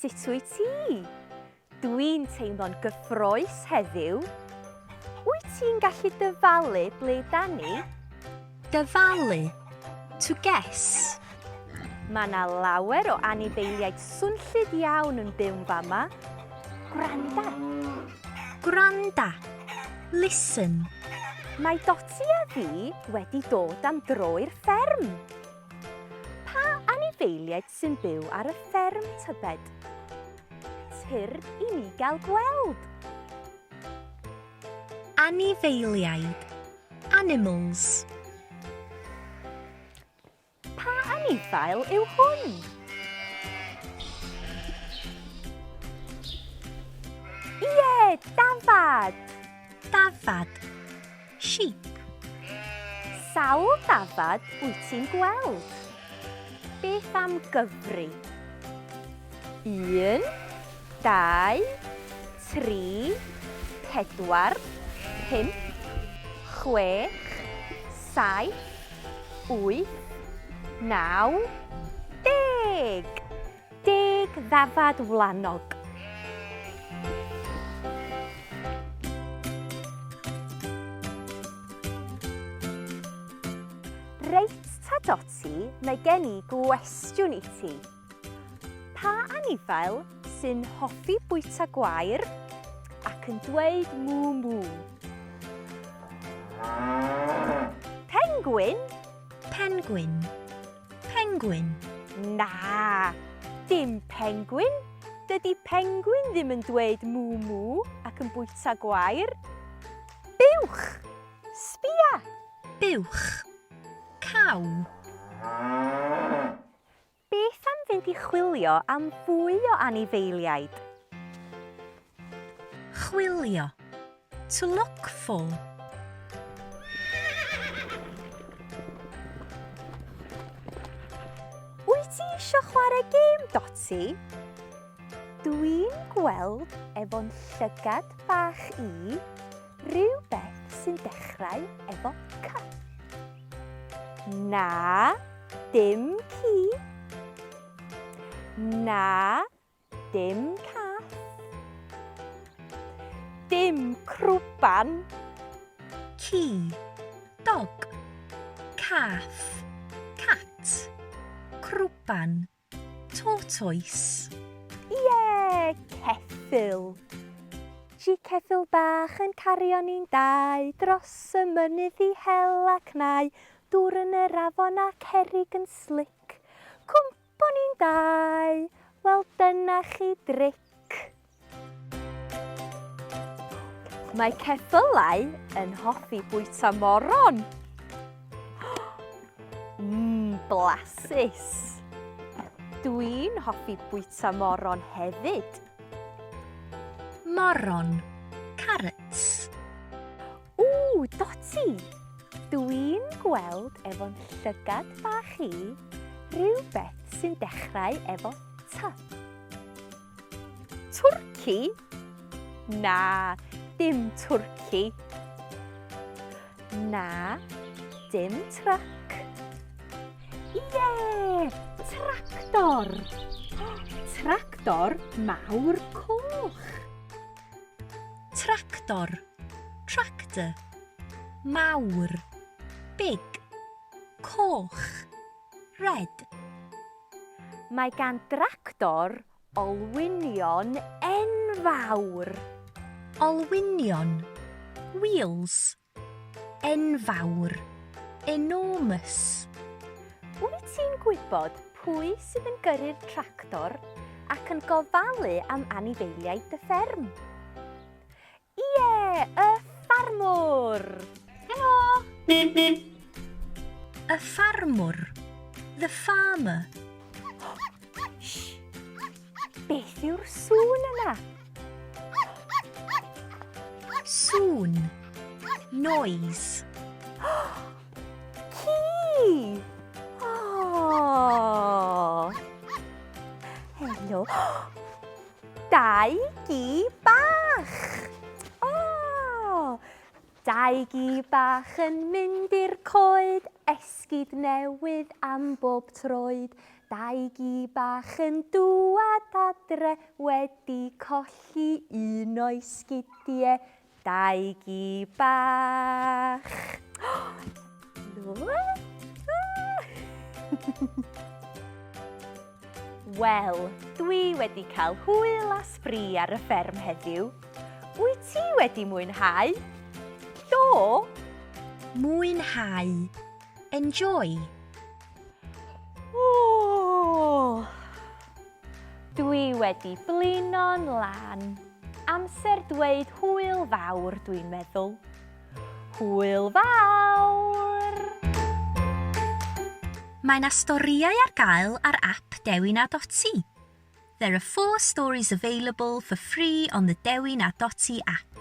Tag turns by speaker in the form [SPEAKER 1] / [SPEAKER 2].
[SPEAKER 1] Sut wyt ti? Dwi'n teimlo'n gyffroes heddiw. Wyt ti'n gallu dyfalu ble da ni?
[SPEAKER 2] Dyfalu. To guess.
[SPEAKER 1] Mae 'na lawer o anifeiliaid swnllyd iawn yn byw'n fama. Gwranda!
[SPEAKER 2] Gwranda. Listen.
[SPEAKER 1] Mae Doti a fi wedi dod am dro i'r fferm. Pa anifeiliaid sy'n byw ar y fferm tybed? Tyrd i ni gael gweld!
[SPEAKER 2] Anifeiliaid. Animals.
[SPEAKER 1] Pa anifail yw hwn? Ie, dafad!
[SPEAKER 2] Dafad. Sheep.
[SPEAKER 1] Sawl dafad wyt ti'n gweld? Beth am gyfri? Un, dau, tri, pedwar, pump, chwech, saith, wyth, naw, deg! Deg ddafad wlanog. Reit ta Doti, mae gen i gwestiwn i ti. Pa anifail sy'n hoffi bwyta gwair ac yn dweud mŵ mŵ? Pengwin?
[SPEAKER 2] Pengwin. Pengwin.
[SPEAKER 1] Na, dim pengwin. Dydy pengwin ddim yn dweud mŵ mŵ ac yn bwyta gwair. Buwch! Sbia!
[SPEAKER 2] Buwch. Cow.
[SPEAKER 1] Beth am fynd i chwilio am fwy o anifeiliaid?
[SPEAKER 2] Chwilio. To look for.
[SPEAKER 1] Wyt ti eisiau chwarae gêm, Doti? Dwi'n gweld efo'n llygad bach i rhywbeth sy'n dechrau efo C. Na, dim ci. Na, Dim cath. Dim crwban.
[SPEAKER 2] Ci. Dog. Cath. Cat. Crwban. Tortoise.
[SPEAKER 1] Ie, ceffyl. Ji ceffyl bach yn cario ni'n dau dros y mynydd i hela cnau, dŵr yn yr afon a cerrig yn slic. Cwmp Bo ni'n dau, wel dyna chi dric. Mae ceffylau yn hoffi bwyta moron. Mmm, blasus. Dwi'n hoffi bwyta moron hefyd.
[SPEAKER 2] Moron. Carrots.
[SPEAKER 1] Ww, Doti! Dwi'n gweld efo'n llygad bach i rhywbeth sy'n dechrau efo T. Twrci? Na, dim twrci. Na, dim tryc. Ie, tractor! Tractor mawr coch.
[SPEAKER 2] Tractor. Tractor. Mawr. Big. Coch. Red.
[SPEAKER 1] Mae gan dractor olwynion enfawr.
[SPEAKER 2] Olwynion. Wheels. Enfawr. Enormous.
[SPEAKER 1] Wyt ti'n gwybod pwy sydd yn gyrru'r tractor ac yn gofalu am anifeiliaid dy fferm? Ie, y ffarmwr! Helo!
[SPEAKER 2] Y ffarmwr. The farmer.
[SPEAKER 1] Shh! Beth yw'r sŵn yna?
[SPEAKER 2] Sŵn. Noise.
[SPEAKER 1] Ci! Oh! Helo. Dau gi bach! Oh! Dau gi bach yn mynd i'r coed. Esgid newydd am bob troed, Dau gi bach yn dŵad adre wedi colli un o'i sgidie. Dau gi bach. Wel, dwi wedi cael hwyl a sbri ar y fferm heddiw. Wyt ti wedi mwynhau? Do!
[SPEAKER 2] Mwynhau. Enjoy.
[SPEAKER 1] O! Dwi wedi blino'n lân. Amser dweud hwyl fawr, dwi'n meddwl. Hwyl fawr!
[SPEAKER 2] Mae 'na storïau ar gael ar ap Dewin a Doti. There are four stories available for free on the Dewin a Doti app.